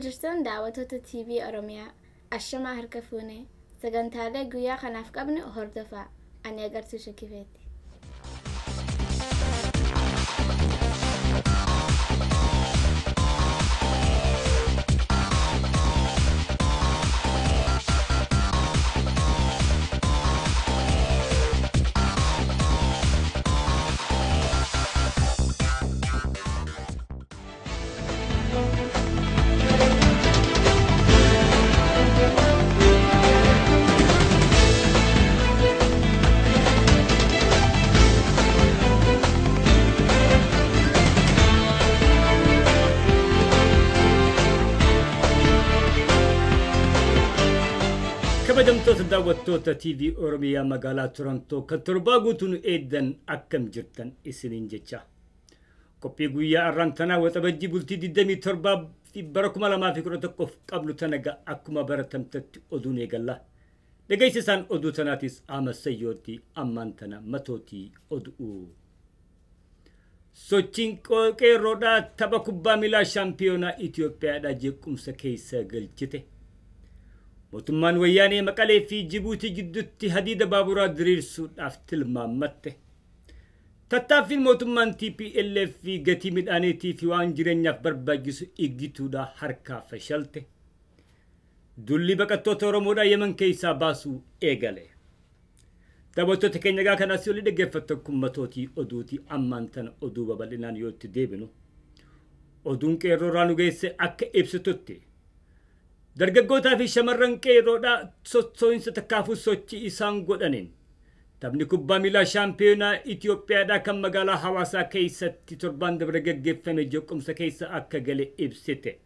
Jirtan daawwattoota TV Oromiyaa, ashamaa harka fuune. Sagantaalee guyyaa kanaaf qabnu hordofaa. Ani Agartuu Shakifeeti. Kabajamtoota daawwattoota TV Oromiyaa magaalaa Toroontoo kan torbaa guutuu nu eeddan, akkam jirtan isiniin jecha. Qophii guyyaa har'aan tanaa Waxabajjii bultii 27 fi bara 2011 qabnu tana akkuma baratamtetti oduun eegalla. Dhageessisaan oduu tanaatis Ahmad Sayyooti. Ammaan tana matootii oduu. Sochiin qeerroodhaa tapha kubbaa miilaa shaampiyoonaa Itoophiyaadhaa jeequmsa keessa galchite. Mootummaan Wayyaanee Maqalee fi Jibuutii gidduutti hadiida baaburaa diriirsuudhaaf tilmaamatte. Tattaaffiin mootummaan TPLF fi gatii midhaaniitii fi waan jireenyaaf barbaachisu iggituudha harkaa fashalte. Dulli baqattoota Oromoodhaa Yemen keessaa baasuu eegale. Daawwattoota keenya egaa kan asii olii dhaggeeffattan kun matootii oduutii. Ammaan tana oduu babal'inaan yoo itti deebinu, oduun qeerroorraa nu geesse akka ibsitutti, dargaggootaa fi shamarran qeerroodhaa sossoo'insa takkaafuu sochii isaan godhaniin taphni kubbaa miilaa shaampiyoonaa Itoophiyaadhaa kan magaalaa Hawaasaa keessatti torbaan dabre gaggeeffame jeequmsa keessa akka gale ibsite.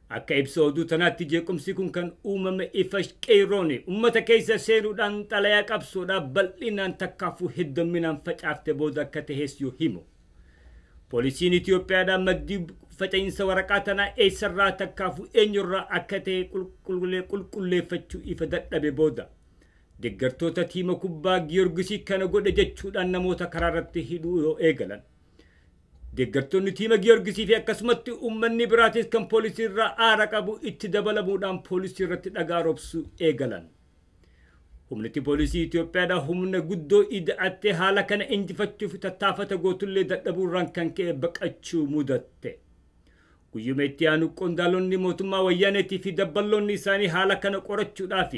Akka ibsa oduu tanaatti, jeequmsi kun kan uumame ifa qeerroon uummata keessa seenuudhaan xalayaa qabsoodhaa bal'inaan takkaafuu heddumminaan facaafte booda akka tahes yoo himu. Poolisiin Itoophiyaadhaa maddii faca'iinsa waraqaa tanaa eessarraa takkaafuu eenyurraa akka ta'e qulqulleeffachuu ifa dadhabe booda, deeggartoota tiima kubbaa Giyoorgisii kana godhe jechuudhaan namoota karaa irratti hidhuu yoo eegalan, deeggartoonni tiima Giyoorgisii fi akkasumatti uummanni biraatis kan poolisii irraa aara qabu itti dabalamuudhaan poolisii irratti dhagaa roobsuu eegalan. Humniti poolisii Itoophiyaadhaa humna guddoo ida'attee haala kana injifachuuf tattaafata gootullee dadhabuurraan kan ka'e baqachuu mudatte. Guyyuma itti aanu qondaalonni mootummaa Wayyaaneetii fi dabballoonni isaanii haala kana qorachuudhaaf,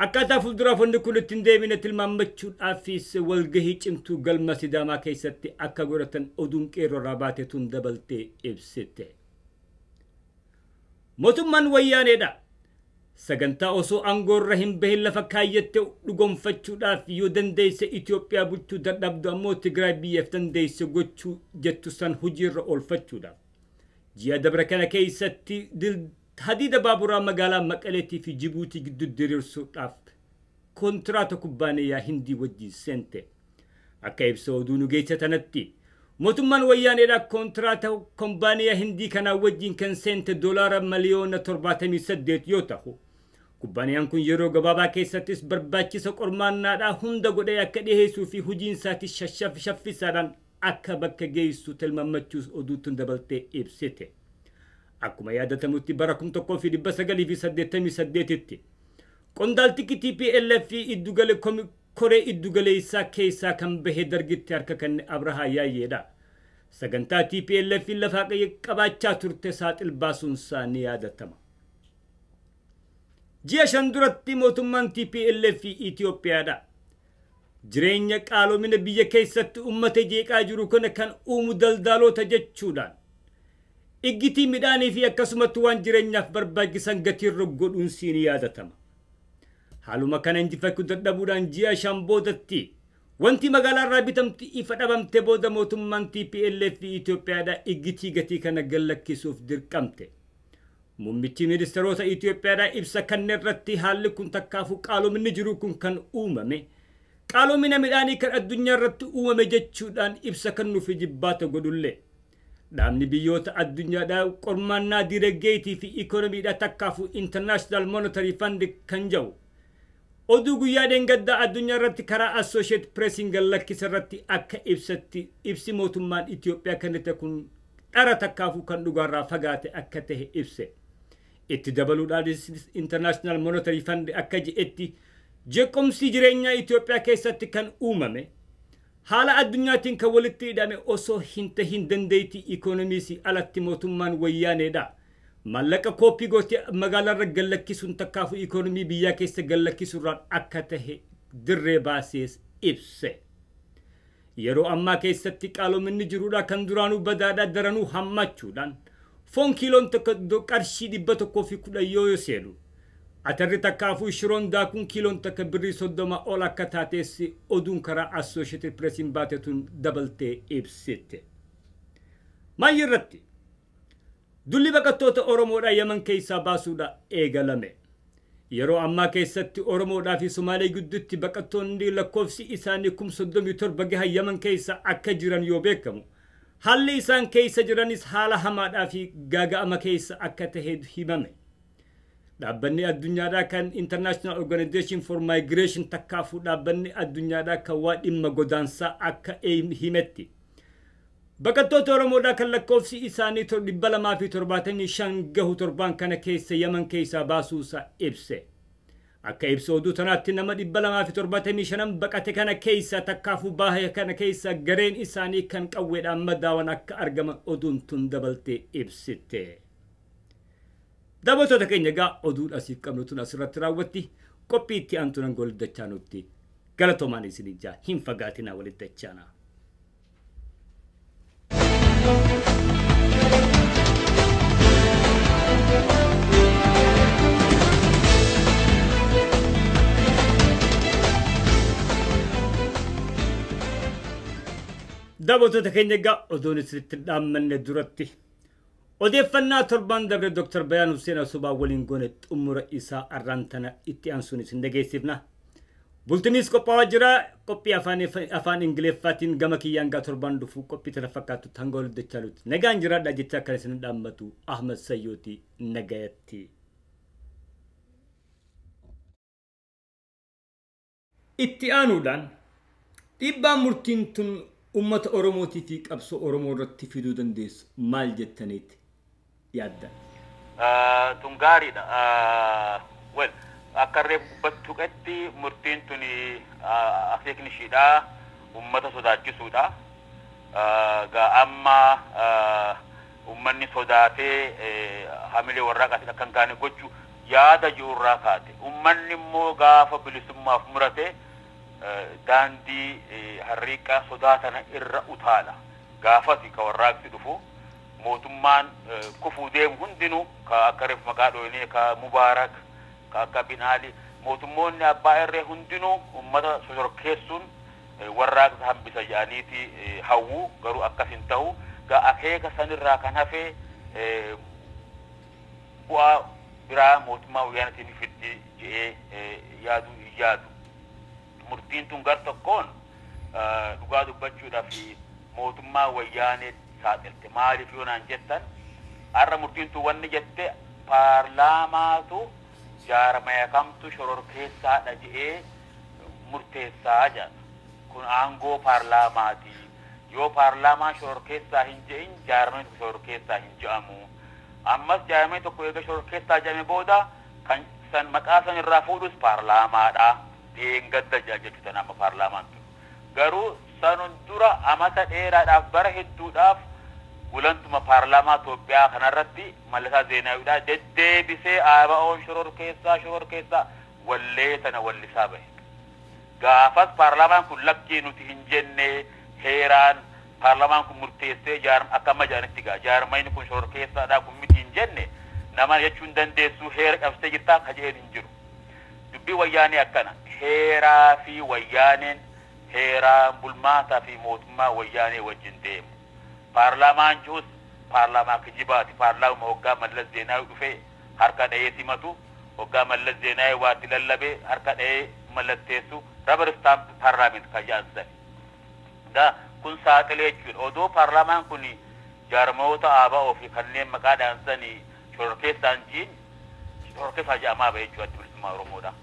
akkaataa fuulduraaf wanni kun ittiin deemine tilmaammachuudhaafis walgahii cimtuu galma Sidaamaa keessatti akka godhatan oduun qeerroorraa baate tun dabaltee ibsite. Mootummaan Wayyaaneedha. Sagantaa osoo aangoorra hin bahin lafa kaayyatte dhugoomfachuudhaaf, yoo dandeesse Itoophiyaa bulchuu, dadhabdu ammoo Tigraay biyyaaf dandeesse gochuu jettu san hojiirra oolfachuudhaaf, ji'a dabra kana keessatti hadiida baaburaa magaalaa Maqaleetii fi Jibuutii gidduu diriirsuudhaaf kontiraata kubbaaniyyaa Hindii wajjin seente. Akka ibsa oduu nu geesse tanatti, mootummaan Wayyaaneedha kontiraata kumbaaniyaa Hindii kanaa wajjin kan seente $78 miliyoona yoo ta'u, kubbaaniyaan kun yeroo gabaabaa keessattis barbaachisa qormaannaadhaa hunda godhee akka dhiheessuu fi hojiin isaatis shaffisaadhaan akka bakka geessu tilmaammachuus oduutti dabaltee ibsite. Akkuma yaadatamutti, bara 1988tti qondaaltiki TPLF fi iddugale koree iddugaleessaa keessaa kan bahe dargitti harka kenne Abrahaa Yaayyeedha. Sagantaa TPLF lafaa qabaachaa turte saaxil baasuunsaa ni yaadatama. Ji'a 5 duratti mootummaan TPLF Itoophiyaadha. Jireenya qaalomina biyya keessatti uummata jeeqaa jiru kana kan uumu daldaloota jechuudhaan iggitii midhaanii fi akkasumatti waan jireenyaaf barbaachisan gatiirra godhuun ni yaadatama. Haaluma kana injifachuu dadhabuudhaan ji'a 5 boodatti wanti magaalaa irraa bitamti ifa dhabamte booda, mootummaan TPLF Itoophiyaadha iggitii gatii kana gallakkisuuf dirqamte. Muummichi ministeerota Itoophiyaadhaa ibsa kanneen irratti, haalli kun takkaafuu qaalominni jiru kun kan uumame qaalomina midhaanii kan addunyaa irratti uumame jechuudhaan ibsa kennuuf jibbaata godhullee, dhaabni biyyoota addunyaadhaa qormaannaa diinagdeetii fi ikoonomiidhaa takkaafuu International Monetary Fund kan jedhu oduu guyyaa dheengaddaa addunyaa irratti karaa Associate Pressiin gallakkisa irratti akka ibsatti, ibsi mootummaan Itoophiyaa kennite kun dhara takkaafuu kan dhugaarraa fagaate akka tahe ibse. Itti dabaluudhaanis International Monetary Fund akka jedhetti jeequmsi jireenyaa Itoophiyaa keessatti kan uumame haala addunyaatiin kan walitti hidhame osoo hin tahin dandeettii ikoonomiisii alatti mootummaan wayyaaneedha. Maallaqa kooppii gootee magaalaarra gallakkisuun takkaafuu ikoonomii biyyaa keessa gallakkisuurraan akka tahe dirree baasees ibse. Yeroo ammaa keessatti qaaloominni jiruudha kan duraanuu badaadhaa daranuu hammachuudhaan foon kiiloon tokko qarshii 110 yoo seenu atarri takkaafuu shiroon daakuun kiiloon takka birrii 30 ol akka taates oduun karaa Associated Pressiin baatetuun dabaltee ibsite. Maayyi irratti dulli baqattoota Oromoodhaa Yaman keessaa baasuudha eegalame. Yeroo ammaa keessatti Oromoodhaa fi Somaalee gidduutti baqattoonni lakkoofsi isaanii 37,000 gahan Yaman keessa akka jiran yoo beekamu haalli isaan keessa jiranis haala hamaadhaa fi gaaga'ama keessa akka tahe himame. Dhaabbanni addunyaadhaa kan International Organization for Migration takkaafuu dhaabbanni addunyaadhaa kan waa dhimma godaansaa akka himetti. Baqattoota Oromoodhaa kan lakkoofsi isaanii 275 gahu torbaan kana keessa Yaman keessaa baasuusaa ibse. Akka ibsa oduu tanaatti nama 275 baqate kana keessa takkaafuu bahe kana keessa gareen isaanii kan qawweedhaan madaawan akka argaman oduun tun dabaltee ibsite. Daawwattoota keenya egaa oduun asiif qabnu tun asirratti raawwatti qophii itti aantuun walitti dachaanutti galatoomaan isin ijaa hin fagaatinaa walitti dachaanaa. Daawwattoota keenya egaa oduun isinitti dhaammanne duratti odeeffannaa torbaan dabre Dr. Bayaan Hussein Asobaa waliin goone xumura isaa arraan tana itti aansuun isin dhageessifna. Bultiniis qophaa'aa jira. Qophii afaan Ingiliffaatiin gama kiyyaan gaa torbaan dhufu qophii tana fakkaatu hanga walitti dachaalutti. Nagaan jiraadhaa jecha akkan isin dhaammatu Ahmad Sayyooti nagayatti. Itti aanuudhaan dhiibbaan murtiin tun uummata Oromootii fi qabsoo Oromoo irratti fiduu dandeessu maal jettaniitti yaaddan? Tun gaariidha. Well, akka reefu dubbattuqetti murtiin tun akeekni ishiidha uummata sodaachisuudha. Gaa amma uummanni sodaatee hamilee warraaqaatiin akka hin kaane gochuu yaada jiru irraa kaate. Uummanni immoo gaafa bilisummaaf murate daandii harriiqa sodaa tana irra utaala. Gaafasi ka warraaqsi dhufu mootummaan kufuu deemu hundinuu ka akka reefu maqaa dhoonee ka Mubaarak ka akka Bin Ali mootummoonni abbaa irree hundinuu uummata sosorkeessuun warraaqsa hambisa jedhaniiti hawwu garuu akkas hin ta'u. Gaa akeeka sanirraa kan hafe bu'aa biraa mootummaa wayyaanatiin fiddi jedhee yaaduu hin yaadu. Murtiin tun gar tokkoon dhugaa dubbachuudhaaf mootummaa wayyaanee saaxilte. Maaliif yoo naan jettan har'a murtiin tun wanni jette paarlaamaatu jaarmaya kamtu shororkeessaadha jedhee murteessaa jedha. Kun aangoo paarlaamaati. Yoo paarlaamaan shororkeessaa hin jedhin jaarmayni tokko shororkeessaa hin jedhamu. Ammas jaarmayni tokko eega shororkeessaa jedhame booda kan san maqaa san irraa fuudhus paarlaamaadha. Deengadda jedha jechuudha amma paarlaamaan tun. Garuu sanun dura amata dheeraadhaaf bara hedduudhaaf gulantuma paarlaamaa Itoophiyaa kanarratti Mallasaa Zeenaawiidhaa deddeebisee ABO'n shororkeessaa wallee tana wallisaa bahe. Gaafas paarlaamaan kun lakkii nuti hin jenne heeraan paarlaamaan kun murteessee akka amma jedhanitti gaa jaarmayni kun shororkeessaadhaa kun miti hin jenne nama jechuun dandeessuu heera qabsee jirtaa ka jedheen hin jiru. Dubbii wayyaanee akkana heeraa fi wayyaaneen heeraan bulmaataa fi mootummaa wayyaanee wajjin deemu. Paarlaamaan jirus paarlaamaa kijibaati. Paarlaama hoggaa Mallas Zeenaawi dhufee harka dha'ee simatu, hoggaa Mallas Zeenaawi waatti lallabee harka dha'ee mallatteessu rubber stamp parliament kan jedhan sani. Gaa kun saaxilee jechuudha. Odoo paarlaamaan kun jaarmoota ABO fi kanneen maqaa dhaansanii shororkeessaan jiin shororkeessaa jedhamaa bahe jechuudha adda bilisummaa Oromoodha.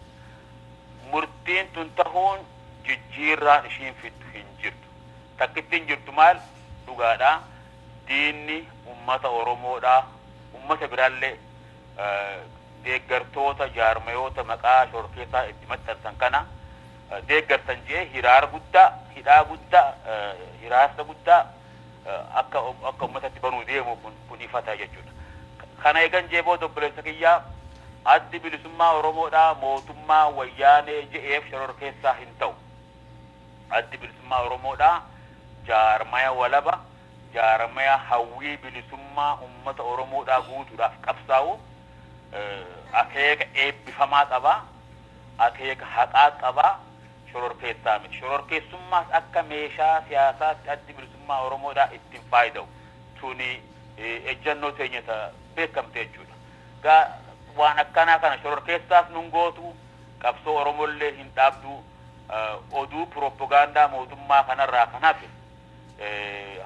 Murtiin tun tahuun jijjiirraan ishiin fiddu hin jirtu. Takkittiin jirtu maal dhugaadha. Diinni uummata Oromoodha. Uummata biraallee Deeggartoota jaarmayoota maqaa shororkeessaa itti maxxansan kana deeggartan jee hiraar guddaa, hidhaa guddaa, hiraarsa guddaa akka uummatatti banuu deemu kun ifata jechuudha. Kana eegan jee booda, obboleessa kiyyaa, Addi Bilisummaa Oromoodhaa mootummaa Wayyaanee je'eef shororkeessaa hin ta'u. Addi Bilisummaa Oromoodhaa jaarmaya walaba, jaarmaya hawwii bilisummaa uummata Oromoodhaa guutuudhaaf qabsaa'u, akeeka eebbifamaa qaba, akeeka haqaa qaba, shororkeessaa miti. Shororkeessummaas akka meeshaa siyaasaatti Addi Bilisummaa Oromoodhaa ittiin faayida'u. Tuni ejjannoo teenya beekamte jechuudha. Gaa waan akkanaa kana shororkeessaas nun gootu, qabsoo Oromollee hin dhaabdu, oduu pirooppogaandaa mootummaa kanarraa kan hafe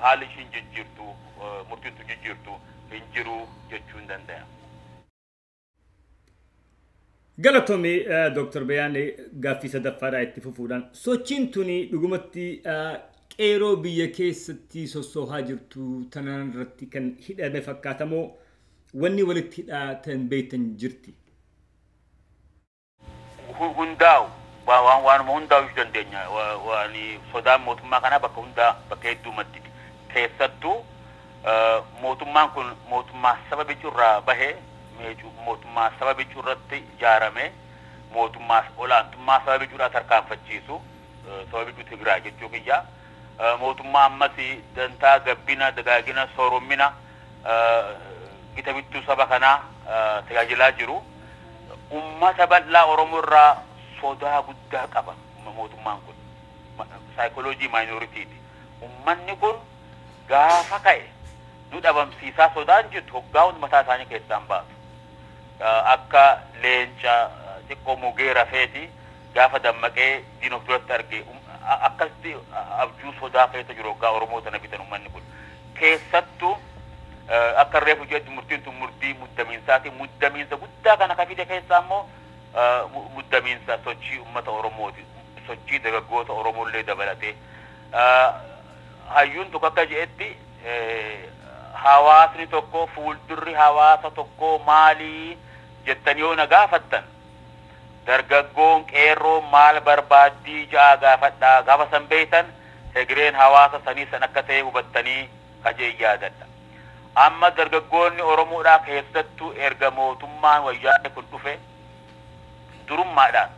haalli ishiin jijjiirtu, murtiin tun jijjiirtu hin jiru jechuu hin danda'a. Galatoomii, Dooktar Bayaan. Gaaffii sadaffaadhaa itti fufuudhaan, sochiin tuni dhugumatti qeeroo biyya keessatti sossoohaa jirtu tanaan irratti kan hidhame fakkaatamoo wanni walitti hidhatan beektan jirti? Hundaa'u waanuma hundaa'u jechuu dandeenya. Waan sodaan mootummaa kanaa bakka hundaa, bakka hedduu madditi. Keessattuu mootummaan kun mootummaa saba bicurraa bahee, mootummaa saba bicuu irratti ijaarame, mootummaa olaantummaa saba bicuudhaa tarkaanfachiisu, saba bicuu Tigraay jechuu kiyya. Mootummaa ammas dantaa gabbina, dagaagina, sooromina gita bittuu saba kanaa tajaajilaa jiru. Ummata bal'aa Oromoo irraa sodaa guddaa qaba mootummaan kun. Saayikooloojii maayinooritiiti. Ummanni kun gaafa ka'e nu dhabamsiisaa sodaan jirtu hoggaa hundi mataa isaanii keessaan baatu. Akka leenca xiqqoo mugee rafeeti gaafa dammaqee diina of duratti arge akkasitti abjuu sodaa keessa jiru hoggaa Oromoo sana bitan ummanni kun. Keessattuu akka reefu jedhu murtiin tun murtii muddamiinsaati. Muddamiinsa guddaa kana ka fide keessaa immoo muddamiinsa sochii uummata Oromooti. Sochii dargaggoota Oromollee dabalatee. Hayyuun tokko akka jedhetti, hawaasni tokko, fuuldurri hawaasa tokkoo maalii jettanii yoo na gaafattan, dargaggoon qeerroo maal barbaaddii ja'a gaafadhaa, gaafa san beeytan hegreen hawaasa sanii san akka ta'e hubattanii kajee yaadadha. Amma dargaggoonni Oromoodhaa keessattuu erga mootummaan Wayyaanee kun dhufe durummaadhaan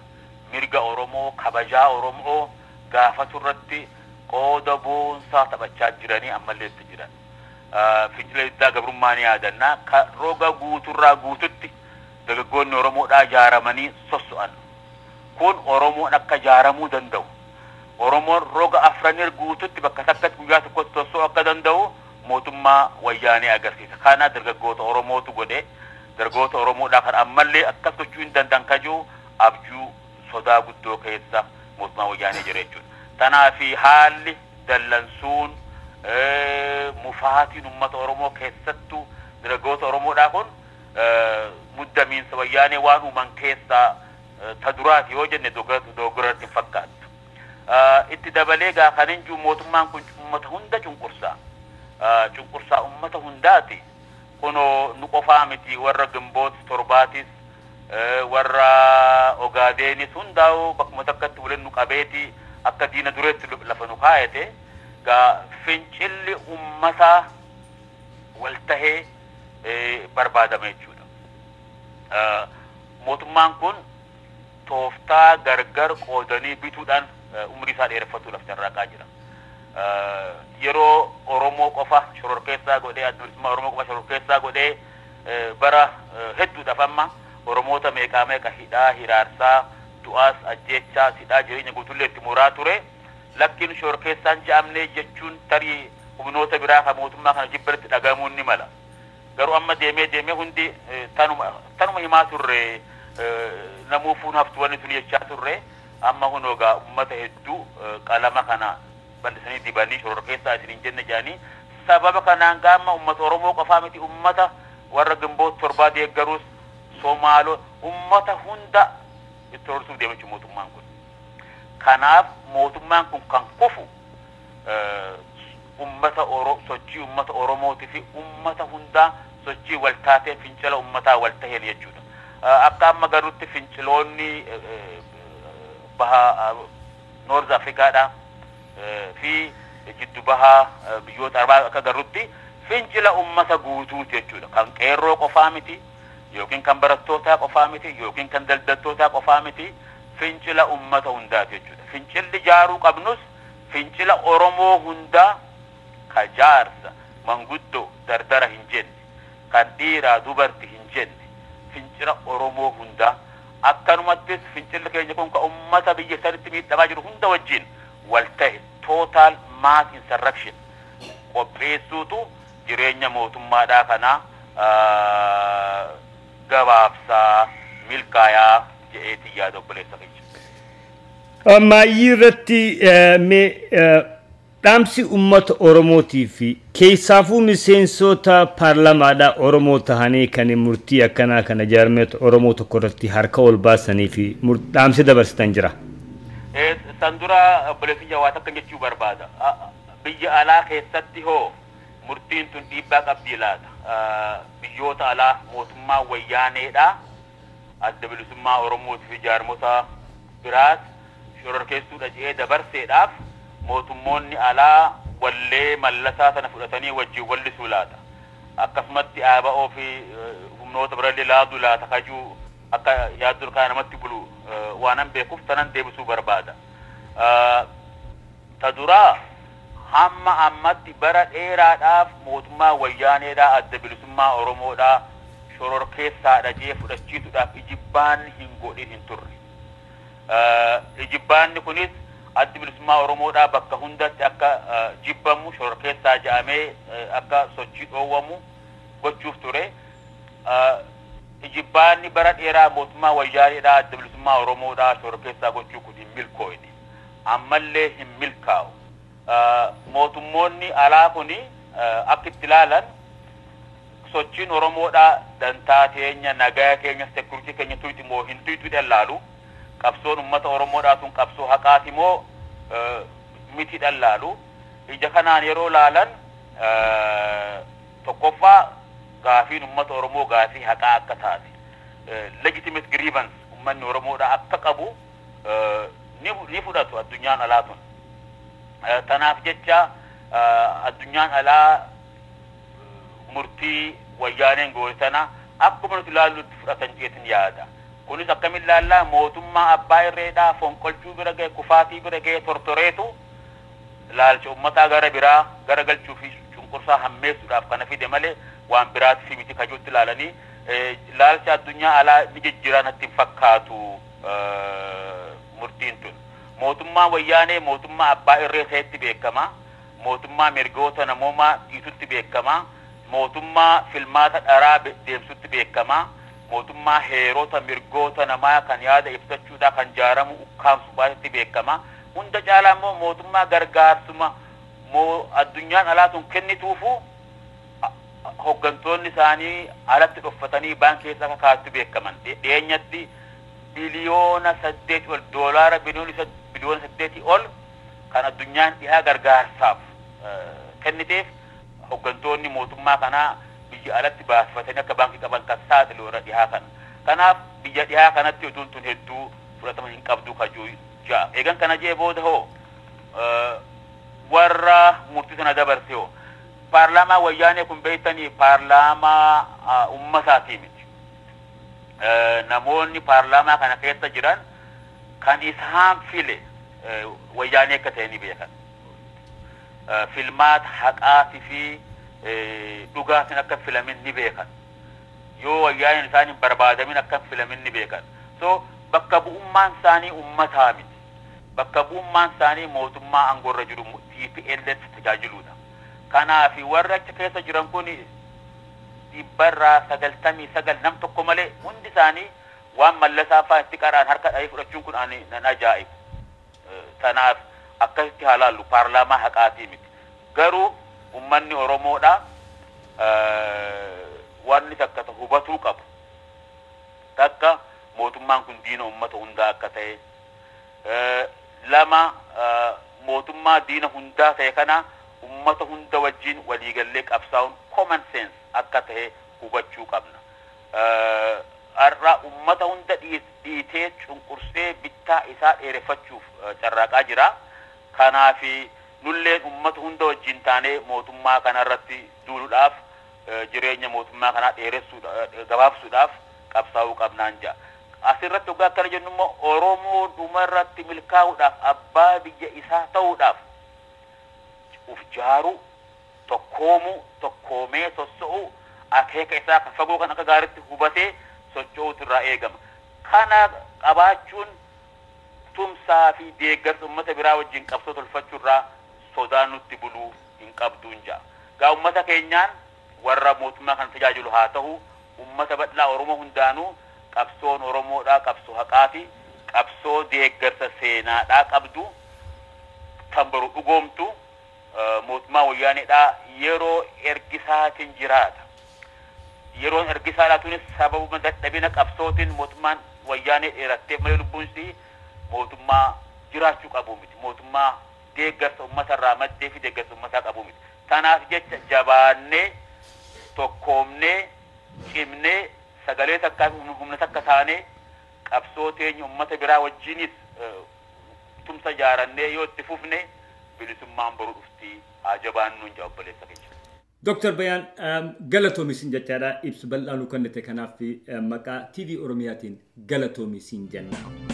mirga Oromoo, kabajaa Oromoo gaafatu irratti qooda boonsaa taphachaa jiranii ammallee itti jiran. Fincila diddaa gabrummaa ni yaadannaa. Roga guuturraa guututti dargaggoonni Oromoodhaa ijaaramanii sosso'an. Kun Oromoon akka ijaaramuu danda'u, Oromoon roga afranir guututti bakka takkatti guyyaa tokkotti sosso'uu akka danda'u mootummaa Wayyaanee agarsiisa. Kana dargaggoota Oromootu godhe. Dargaggoota Oromoodhaa kan ammallee akkas gochuu hin danda'an kajuu abjuu sodaa guddoo keessa mootummaa Wayyaanee jira jechuudha. Tanaafi haalli dallansuun, mufaatiin uummata Oromoo, keessattuu dargaggoota Oromoodhaa kun muddamiinsa Wayyaanee waan uuman keessaa ta duraati yoo jenne dogoggora hin fakkaattu. Itti dabalee gaa kan hin jiru, mootummaan kun uummata hunda cunqursaa. Cunqursaa uummata hundaati. Kunoo nu qofaa miti, warra Gimboot Torbaatis, warra Ogaadeenis hundaa'u bakkuma takkatti waliin nu qabeeti akka diina dureetti lafa nu kaayate. Gaa fincilli uummataa wal tahee barbaadama jechuudha. Mootummaan kun tooftaa gargar qoodanii bituudhaan umrii isaa dheereffatuudhaaf carraaqaa jira. Yeroo Oromoo qofa shororkeessaa godhee, Adda Bilisummaa Oromoo qofa shororkeessaa godhee, bara hedduudhaaf amma Oromoota meeqaa meeqa hidhaa, hiraarsaa, du'aas, ajjeechaa, hidhaa jireenya guutullee itti muraa ture. Lakkiin shororkeessaan je'amnee jechuun tarii humnoota biraa kan mootummaa kana jibbatti dhagahamuun ni mala. Garuu amma deemee deemee hundi tanuma himaa turre, namuu fuun haftu wanni tuni jechaa turre, amma kunoo gaa uummata hedduu qalama kana bal'isanii dibanii shororkeessaa isin hin jenne jedhanii, sababa kanaan gaama uummata Oromoo qofaa miti, uummata warra Gimboot Torbaa deeggaruus, Somaaloo, uummata hunda itti horsuuf deema jechuudha mootummaan kun. Kanaaf mootummaan kun kan kufu uummata Oro sochii uummata Oromootii fi uummata hundaa Sochii wal taatee fincila ummataa wal taheen jechuudha. Akka amma garuutti finciloonni baha North Afrikaadha fi jiddu bahaa biyyoota Arabaa akka garuutti fincila ummata guutuuti jechuudha. Kan qeerroo qofaa miti, yookiin kan barattootaa qofaa miti, yookiin kan daldaltootaa qofaa miti, fincila ummata hundaati jechuudha. Fincilli jaaruu qabnus fincila Oromoo hundaa, ka jaarsa, manguddoo, dardara hin jenne, kan dhiiraa dubarti hin jenne, fincila Oromoo hundaa. Akkanumattis fincilli keenya kun ka ummata biyya sanitti miidhamaa jiru hunda wajjin wal ta'e, total mass insurrection qopheessuutu jireenya mootummaadhaa kana gabaabsaa milkaayaa je'eetii yaada, obboleessa keenya. Maayyii irratti mee dhaamsi uummata Oromootii fi keessaafuu miseensota paarlamaadhaa Oromoo tahanii kan murtii akkanaa kana jaarmeeta Oromoo tokko irratti harka ol baasanii fi dhaamsi dabarsitan jira. San dura, obboleessi, waa takka jechuu barbaada. Biyya alaa keessatti hoo murtiin tun dhiibbaa qabdii laata? Biyyoota alaa mootummaa wayyaaneedha. Adda Bilisummaa Oromootii fi jaarmota biraas shororkeessuudha jedhee dabarseedhaaf mootummoonni alaa wallee mallasaa sana fudhatanii wajjin wallisuu laata? Akkasumatti ABO fi humnoota birallee laaduu laata kajuu akka yaadduu kana namatti bulu waanan beekuuf tanan deebisuu barbaada. Ta duraa, hamma ammatti bara dheeraadhaaf mootummaa wayyaaneedhaa Adda Bilisummaa Oromoodhaa shororkeessaadha jee fudhachiisuudhaaf ijibbaanni hin godhin hin turre. Ijibbaanni kunis Addi Bilisummaa Oromoodhaa bakka hundatti akka jibbamu, shororkeessaa jedhamee akka sochii dhoowwamu gochuuf ture. Ijibbaanni bara dheeraa mootummaa wayyaaneedhaa Adda Bilisummaa Oromoodhaa shororkeessaa gochuu kun hin milkooyne. Ammallee hin milkaa'u. Mootummoonni alaa kuni akka itti ilaalan, sochiin Oromoodhaa dantaa keenya, nagaa keenya, security keenya tuyxi moo hin tuyxu dhallaalu. Qabsoon uummata Oromoodhaa tun qabsoo haqaati moo miti dhallaalu. Ija kanaan yeroo laalan, tokkoffaa gaafiin uummata Oromoo gaafii haqaa akka taate, legitimate grievance uummanni Oromoodhaa akka qabu ni fudhatu addunyaan alaa tun. Tanaaf jecha addunyaan alaa murtii wayyaaneen goote tana akkuma nuti ilaallutti fudhatan jeetin yaada. Kunis akkamiin ilaallaa? Mootummaa abbaa irreedhaa fonqolchuu bira ga'e, kufaatii bira ga'e tortoreetu ilaalcha uummataa gara biraa gara galchuu fi cunqursaa hammeessuudhaaf kana fide malee waan biraatti miti kajuutti ilaalanii ilaalcha addunyaa alaa ni jijjiiraa natti hin fakkaatu murtiin tun. Mootummaa wayyaanee mootummaa abbaa irree ta'etti beekama. Mootummaa mirgoota namoomaa dhiitutti beekama. Mootummaa filmaata dharaa deemsutti beekama. Mootummaa heerota mirgoota namaa kan yaada ibsachuudhaa kan jaaramu ukkaamsu baay'eetti beekama. Hunda caalaa immoo mootummaa gargaarsuma moo addunyaan alaa tun kennituufu hoggantoonni isaanii alatti dhoffatanii baankii keessa akka kaa'atu beekaman. Dhiyeenyatti 8 biliyoona ol, doolaara 8 biliyoona ol kan addunyaan dhihaa gargaarsaaf kenniteef hoggantoonni mootummaa kanaa biyya alatti baasfatanii akka baankii qaban kan saaxilu warra dhihaa kana. Kanaaf biyya dhihaa kanatti oduun tun hedduu fudhatama hin qabdu kajuu ja'a. Eegan kana jee booda hoo warra murtii sana dabarse hoo? Paarlaamaa wayyaanee kun beektanii paarlaamaa ummataatii miti. Namoonni paarlaamaa kana keessa jiran kan isaan file wayyaanee akka ta'e ni beekan. Filmaata haqaatii fi dhugaatiin akka filamin ni beekan. Yoo wayyaaneen isaan hin barbaadamin akka filamin ni beekan. So bakka bu'ummaan isaanii ummataa miti. Bakka bu'ummaan isaanii mootummaa aangoorra jiru TPLF tajaajiluudha. Kanaaf warri achi keessa jiran kun 99% nam tokko malee hundi isaanii waan Mallasaa fa'aa itti qaraan harka dhahee fudhachuun kun ani nan ajaa'ibu. Tanaaf akkasitti haa laallu, paarlaamaa haqaatii miti. Garuu ummanni Oromoodha wanni takka hubatuu qabu. Takka, mootummaan kun diina ummata hundaa akka ta'e. Lama, mootummaa diina hundaa ta'e kana ummata hunda wajjin waliigallee qabsaa'uun common sense akka ta'e hubachuu qabna. Har'a ummata hunda dhiitee cunqursee bittaa isaa dheereffachuuf carraaqaa jira. Kanaaf nulleen ummata hunda wajjin taanee mootummaa kanarratti duuluudhaaf, jireenya mootummaa kanaa dheeressuudhaaf, gabaabsuudhaaf qabsaa'uu qabnaan jedha. Asirratti waggaa akkana jennu immoo, Oromoo dhumarratti milkaa'uudhaaf, abbaa biyya isaa ta'uudhaaf uf jaaruu, tokkoomuu, tokkoomee sosso'uu, akeeka isaa kan fagoo kan akka gaariitti hubatee socho'uutu irraa eegama. Kana qabaachuun tumsaa fi deeggarsa uummata biraa wajjin qabsoo tolfachuurraa sodaa nutti buluu hin qabduun ja'a. Gaa uummata keenyaan, warra mootummaa kan tajaajilu haa ta'u, uummata bal'aa Oromoo hundaanuu, qabsoon Oromoodhaa qabsoo haqaati, qabsoo deeggarsa seenaadhaa qabdu, kan boru dhugoomtu. Mootummaa Wayyaaneedhaa yeroo ergisaatiin jiraata. Yeroon ergisaadhaa tunis sababuma dadhabina qabsootiin mootummaan Wayyaanee dheeratteef malee lubbuun mootummaa jiraachuu qabu miti. Mootummaa deeggarsa uummatarraa maddee fi deeggarsa uummataa qabu miti. Kanaaf jecha jabaannee, tokkoomnee, cimnee, sagalee takkaa fi humna takka taanee, qabsoo teenya uummata biraa wajjinis tumsa jaarannee yoo itti fufne, bilisummaan boru dhufti. Haa jabaannuun jaa, obboleessa keenya. Dooktar Bayaan, galatoomi siin jechaadha. Ibsa bal'aa nu kennite kanaaf maqaa TV Oromiyaatiin galatoomi siin jenna.